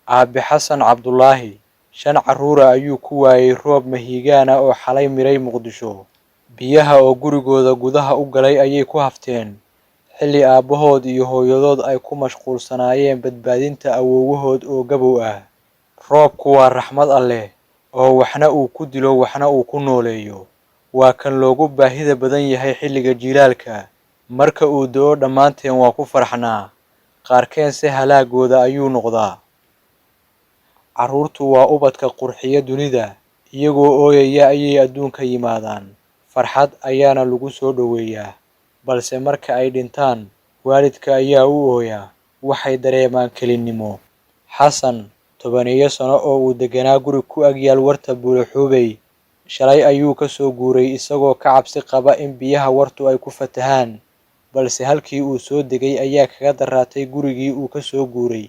Aabe Xasan Cabdulaahi, shan carruur ah ayuu ku waayay roob mahiigaan ah oo xalay miray Muqdisho. Biyaha oo gurigooda gudaha u galay ayay ku hafteen, xilli aabbahood iyo hooyadood ay ku mashquulsanaayeen badbaadinta awoowahood oo gabow ah. Roobku waa raxmad Alle, oo waxna uu ku dilo waxna uu ku nooleeyo. Waa kan loogu baahida badan yahay xilliga jiilaalka. Marka uu da'o dhammaanteen waa ku faraxnaa, qaarkeense halaagooda ayuu noqdaa. Carruurtu waa ubadka qurxiya dunida, iyagoo ooyaya ayay adduunka yimaadaan, farxad ayaana lagu soo dhoweeyaa. Balse marka ay dhintaan, waalidka ayaa u ooya, waxay dareemaan kelinnimo. Xasan, tobaneeyo sano oo uu degganaa guri ku ag yaal warta Buulaxuubey, shalay ayuu ka soo guuray isagoo ka cabsi qaba in biyaha wartu ay ku fatahaan, balse halkii uu soo degay ayaa kaga darraatay gurigii uu ka soo guuray,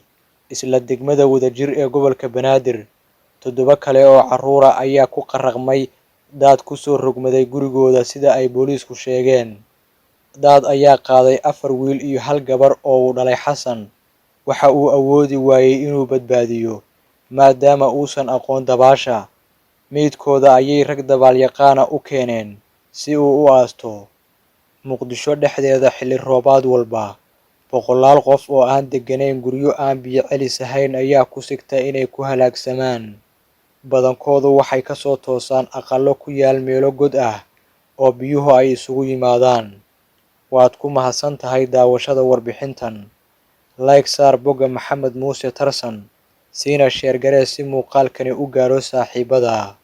isla degmada Wadajir ee gobolka Banaadir. Toddoba kale oo carruur ah ayaa ku qarraqmay daad ku soo rogmaday gurigooda sida ay booliisku sheegeen. Daad ayaa qaaday afar wiil iyo hal gabar oo uu dhalay Xasan. Waxa uu awoodi waayay inuu badbaadiyo, maadaama uusan aqoon dabaasha. Meydkooda ayay rag dabaalyaqaan ah u keeneen si uu u aasto. Muqdisho dhexdeeda xilli roobaad walba, boqolaal qof oo aan degganayn guryo aan biyo celis ahayn ayaa ku sigta inay ku halaagsamaan. Badankoodu waxay ka soo toosaan aqallo ku yaal meelo god ah oo biyuhu ay isugu yimaadaan. Waad ku mahadsan tahay daawashada warbixintan. Like saar bogga Maxamed Muuse Tarsan, siina share garee si muuqaalkani u gaaro saaxiibadaa.